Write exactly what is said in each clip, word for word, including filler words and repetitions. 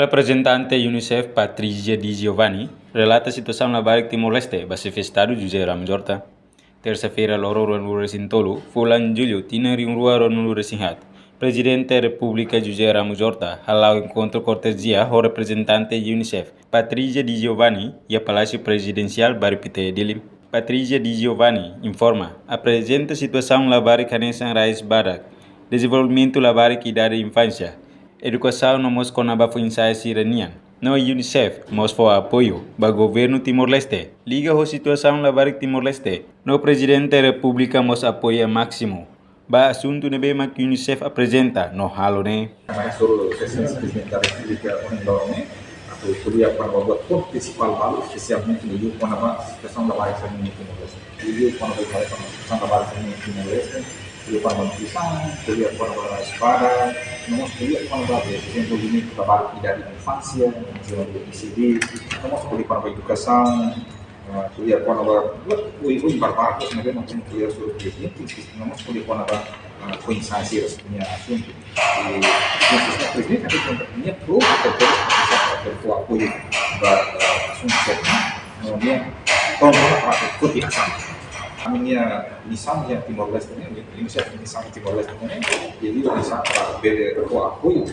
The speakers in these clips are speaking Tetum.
Reprezentante UNICEF Patrizia Di Giovanni relata situasaun labarik Timor-Leste ba Xefe Estadu José Ramos Horta. Tersa-feira, loron ruanulu-resin-tolu fulan Jullu tinan rihun rua ruanulu-resin-haat, Prezidente Repúblika José Ramos Horta hala'o enkontru kortezia ho reprezentante UNICEF Patrizia Di Giovanni iha Palásiu Prezidensiál Bairru Pité, Dili. Patrizia Di Giovanni informa, aprezenta situasaun labarik hanesan rais badak, dezenvolvimentu labarik, idade infánsia, edukasaun no mós kona-ba foin-sa'e sira-nian. No UNICEF mós fó apoiu ba governu Timor-Leste liga ho situasaun labarik Timor-Leste. No Prezidente Repúblika mós apoia másimu ba asuntu ne'ebé mak UNICEF aprezenta no halo ne'e. Maestro Presidente da Repúblika ohin loron ne'e, atu ko'alia kona-ba buat prinsipál balu, espesialmente liu kona-ba situasaun labarik sira-nian iha Timor-Leste. Liu kona-ba situasaun labarik sira-nian iha Timor-Leste, liu kona-ba nutrisaun, ko'alia kona-ba rais badak, no mós ko'alia kona-ba dezenvolvimentu labarik, idade infánsia, no mós ko'alia kona-ba edukasaun, ah, ko'alia kona-ba buat oioin barak, ne'ebé mak ko'alia ho Prezidente, no mós ko'alia kona-ba, ah, foin-sa'e sira-nia asuntu. I, no Prezidente, nia prontu atu fó apoiu ba, ah, asuntu sira-ne'e, no nia prontu para atu foti asaun. Ami-nia misaun iha Timor-Leste ne'e, UNICEF nia misaun iha Timor-Leste ne'e, jadi misaun para bele fó apoiu,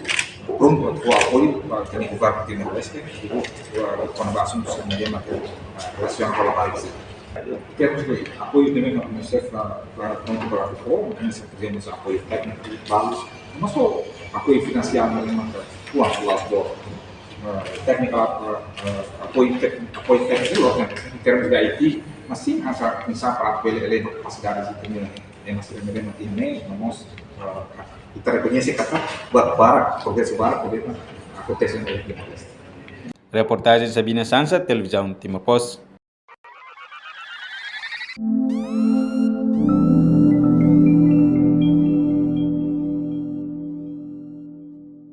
prontu atu fó apoiu ba governu Timor-Leste, i, ah, kona-ba asuntu sira-ne'ebé mak, ah, relasiona ho labarik sira. Em termos de apoiu também, UNICEF, ah, ah, prontu para atu fó, UNICEF tivemos apoiu tékniku, balu, no mós apoiu finansiál, ne'ebé mak, ah, kuandu las do, ah, tékniku, ah, ah, apoiu ték-, apoiu tékniku, loos, ne'e, em termos de I T, mas sim, asa, misaun para bele eleva kapasidade sira-nian, eh, mas ne'ebé mak iha ne'e, no mós, ah, ita rekoñese katak buat barak, progresu barak, ne'ebé mak akontese iha Timor-Leste. Reportajen Sabina Sansa, Televizaun Timor Post.